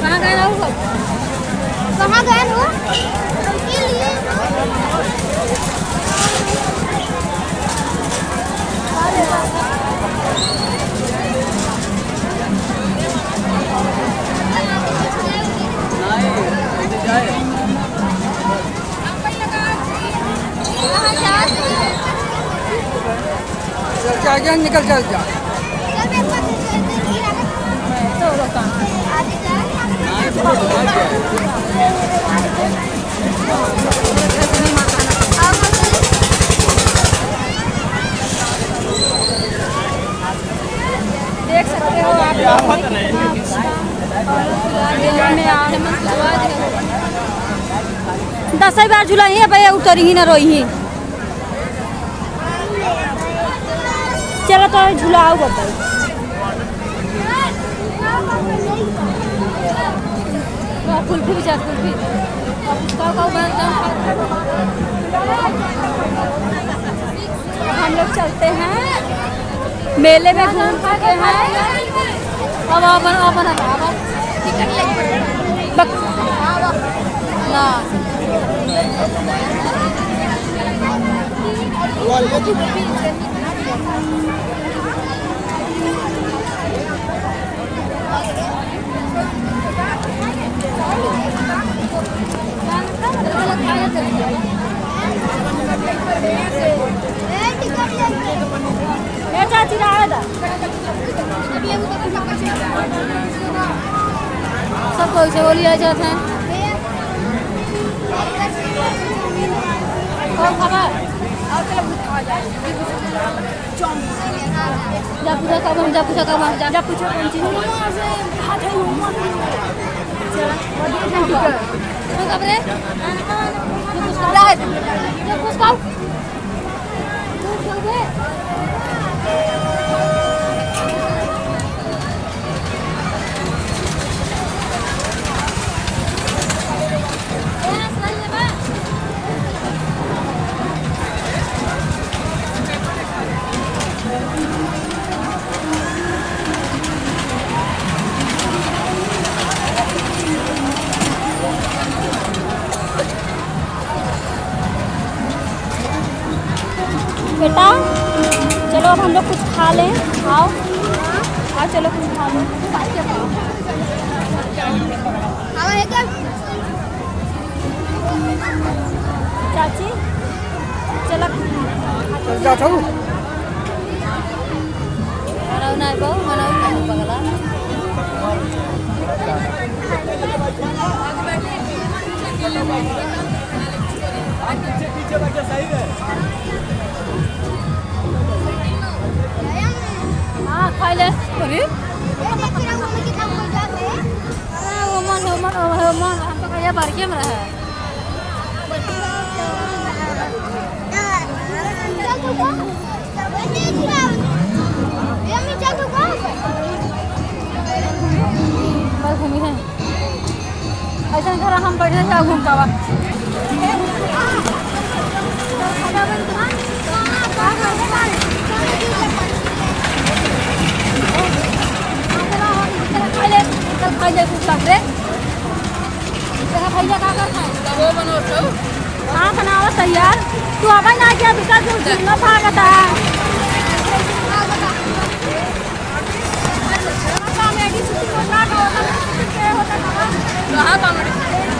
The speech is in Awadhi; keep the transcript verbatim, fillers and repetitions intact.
कहाँ गए रहो सब? कहाँ गए हो? चल, चल, जा, निकल, चल, जा। देख सकते हो आप लोग, दसई बार झुलाइहीं, अब ये उतरिहीं ना रोइहीं। चलो तो झुलाओ बताओ। वाह, कुल्फी भी चाट, कुल्फी। अब उसका का बर्तन। हम लोग चलते हैं, मेले में घूम चुके हैं। अब, अब, अब, अब, अब। बक-, ना। ए चाची, रहा था। सब कोई से बोली आ जाता है। कौन खबर? जा पूछा कब हम, जा पूछा कब हम, जा। जा पूछा कौन चीज? तू कब रे? जा पूछा। बेटा, चलो अब हम लोग कुछ खा लें। आओ, आओ, चलो कुछ खा लें। चाची, चला। चल जा, चल। मनाऊ ना बहू, मनाऊ ना पगला। हाँ, खा ले। अरे? अरे, वो मन, वो मन, वो मन, हम तो कहिया बरके में रहे। बस घूमी है। ऐसा घर हम बैठे से घूम पावा। खा ले, खा ले, कुछ काट रे। तेरा भैया का करता है? तब वो बनाओ तो। हाँ, बनावा तैयार। तू अबे ना किया, दूसरा जो झूलना भागता है। कहाँ comedy?